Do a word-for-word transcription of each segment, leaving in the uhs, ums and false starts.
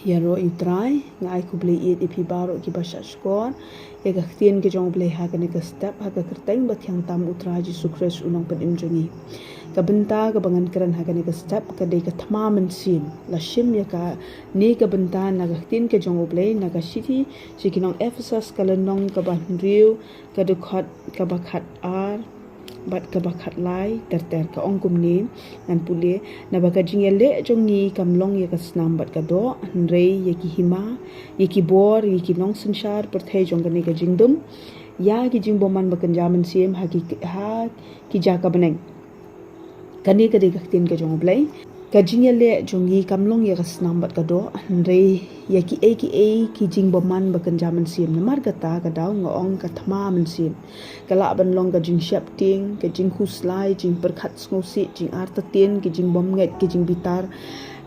Ïaroh ïa U Trai. Nga ai khublei ïa phi baroh kiba shah shkor ïa ka ktien ka jong U Blei ha kane ka step, ha ka kyrteng ba thiang tam U Trai Jisu Khrist U Nongpynim jong ngi. Ka bynta kaba ngan kren ha kane ka step ka dei ka thma mynsiem. La shim ïa kane ka bynta na ka ktien ka jong U Blei na ka shithi sha ki nong Ephesus ka lynnong kaba hynriew, ka dkhot kaba khatar bad kaba khatlai ter ter. Ka ong kumne, ngan pule: Naba ka jingïaleh jong ngi kam long ïa ka snam bad ka doh, hynrei ïa ki hima, ïa ki bor, ïa ki nongsynshar pyrthei jong kane ka jingdum, ïa ki jingbymman ba kynja mynsiem ha ki, ha ki jaka bneng. Kane ka dei ka ktien ka jong U Blei. Ka jingïaleh jong ngi kam long ïa ka snam bad ka doh, hynrei ïa kiei kiei ki jingbymman ba kynja mynsiem. Namar kata ka daw nga ong ka thma mynsiem. Ka lah ban long ka jingsheptieng, ka jingkhuslai, jingpyrkhat sngewsih, jingartatien, ka jingbymngeit, ka jingbitar,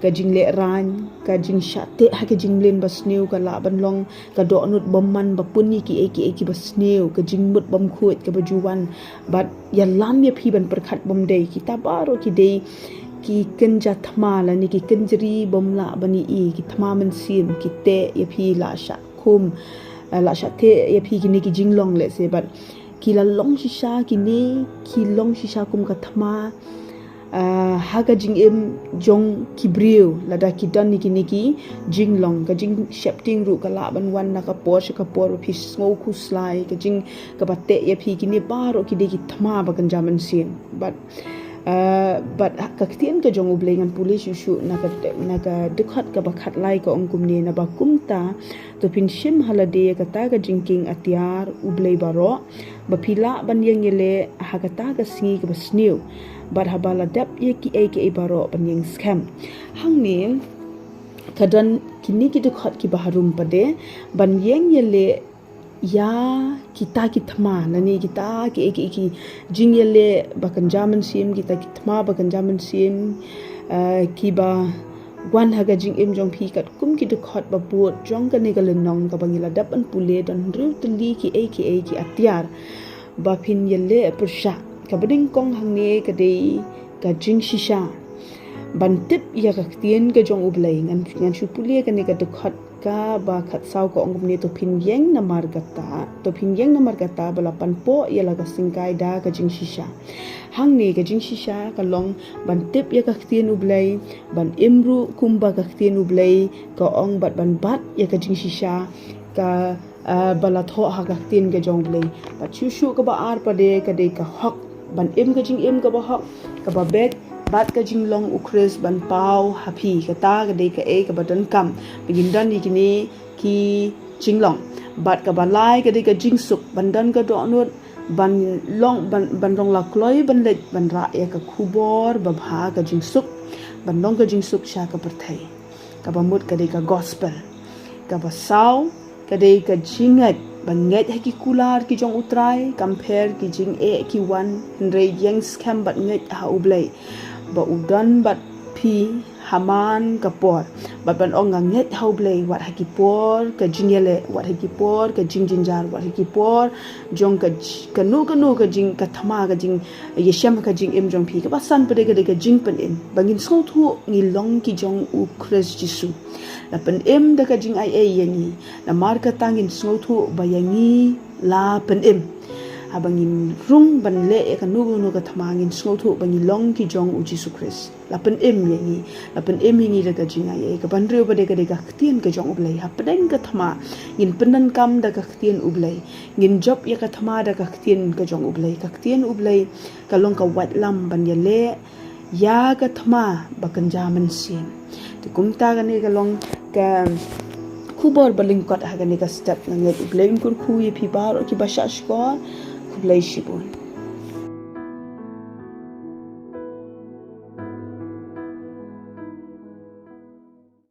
ka jinglehrain, ka jingshah teh ha ka jingmlien basniew. Ka lah ban long ka dohnud bymman ba pun ïa kiei kiei kiba sniew, ka jingmut bymkhuid kaba ju wan bad ïalam ïa phi ban pyrkhat bymdei. Kita baroh ki dei ki kynja thma lane ki kynjri bym lah ban ïohi, ki thma mynsiem, ki teh ïa phi, la shah khum, eh, la shah teh ïa phi kine ki jinglong, let's say, bad ki la long shisha, kine ki long shisha kum ka thma, ah, ha ka jingim jong ki briew, lada ki don ïa kine ki jinglong. Ka jingsheptieng ruh ka lah ban wan na ka por sha ka por, ba phi sngew khuslai, ka jing, kaba teh ïa phi. Kine baroh ki dei ki thma ba kynja mynsiem. Bad, ah, bad ka ktien ka jong U Blei, ngan pule shuh shuh na ka, na ka dkhot kaba khatlai, ka ong kumne: Naba kumta to phin shim ha lade ïa kata ka jingkieng atiar U Blei baroh, ba phi lah ban ïeng ïaleh ha kata ka sngi kaba sniew, bad haba la dep ïa kiei kiei baroh ban ïeng skhem. Hangne ka don kine ki dkhot kiba harum pat de ban ïeng ïaleh ïa kita ki thma lane kita kiei kiei ki jingïaleh ba kynja mynsiem, kita ki thma ba kynja mynsiem, eh, kiba wan ha ka jingim jong phi. Katkum ki dkhot ba bud jong kane ka lynnong kaba ngi la dep ban pule, don hynriew tylli kiei kiei ki atiar ba phin ïaleh pyrshah. Kaba nyngkong hangne ka dei ka jingshisha ban tip ïa ka ktien ka jong U Blei. Ngan, ngan shu pule kane ka dkhot kaba khatsaw, ka ong kumne: To phin ïeng namar kata, to phin ïeng namar kata ba la panpoh ïa la ka syngkai da ka jingshisha. Hangne ka jingshisha ka long ban tip ïa ka ktien U Blei, ban im ruh kumba ka ktien U Blei ka ong, bad ban bat ïa ka jingshisha ka, ah, ba la thoh ha ka ktien ka jong U Blei. Bad shuh shuh kaba ar pat de ka dei ka hok, ban im ka jingim kaba hok, kaba beit, bad ka jinglong U Khrist ban paw ha phi. Kata ka dei kaei kaba donkam ba ngin don ïa kine ki jinglong. Bad kaba lai ka dei ka jingsuk, ban don ka dohnud ban long, ban, ban long la kloi ban leit ban rah ïa ka khubor babha, ka jingsuk, ban long ka jingsuk sha ka pyrthei. Kaba mut ka dei ka gospel. Kaba saw ka dei ka jingngeit, ba ngeit ha ki kular ki jong U Trai, kam pher ki jingeh ki wan, hynrei ïeng skhem bad ngeit ha U Blei, ba u don bad phi ha man ka por. Bad ban ong nga ngeit ha U Blei wat ha ki por ka jingïaleh, wat ha ki por ka jingjynjar, wat ha ki por jong ka j-, kano kano ka jing, ka thma, ka jingïashem ha ka jingim jong phi. Kaba san pat de ka dei ka jingpynim, ba ngin sngewthuh ngi long ki jong U Khrist Jisu. La pynim da ka jingaiei ïa ngi. Namar kata ngin sngewthuh ba ïa ngi la pynim. Haba ngin rung ban leh ïa kano kano ka thma, ngin sngewthuh ba ngi long ki jong U Jisu Khrist. La pynim ïa ngi, la pynim ïa ngi da ka jingaiei. Kaba hynriew pat de ka dei ka ktien ka jong U Blei. Hapdeng ka thma ngin pyndonkam da ka ktien U Blei. Ngin jop ïa ka thma da ka ktien ka jong U Blei. Ka ktien U Blei ka long ka waitlam ban ïaleh ïa ka thma ba kynja mynsiem. Te kumta kane ka long ka khubor ba lyngkot ha kane ka step. Nga ngeit U Blei un kyrkhu ïa phi baroh kiba shah shkor. Khublei shibun.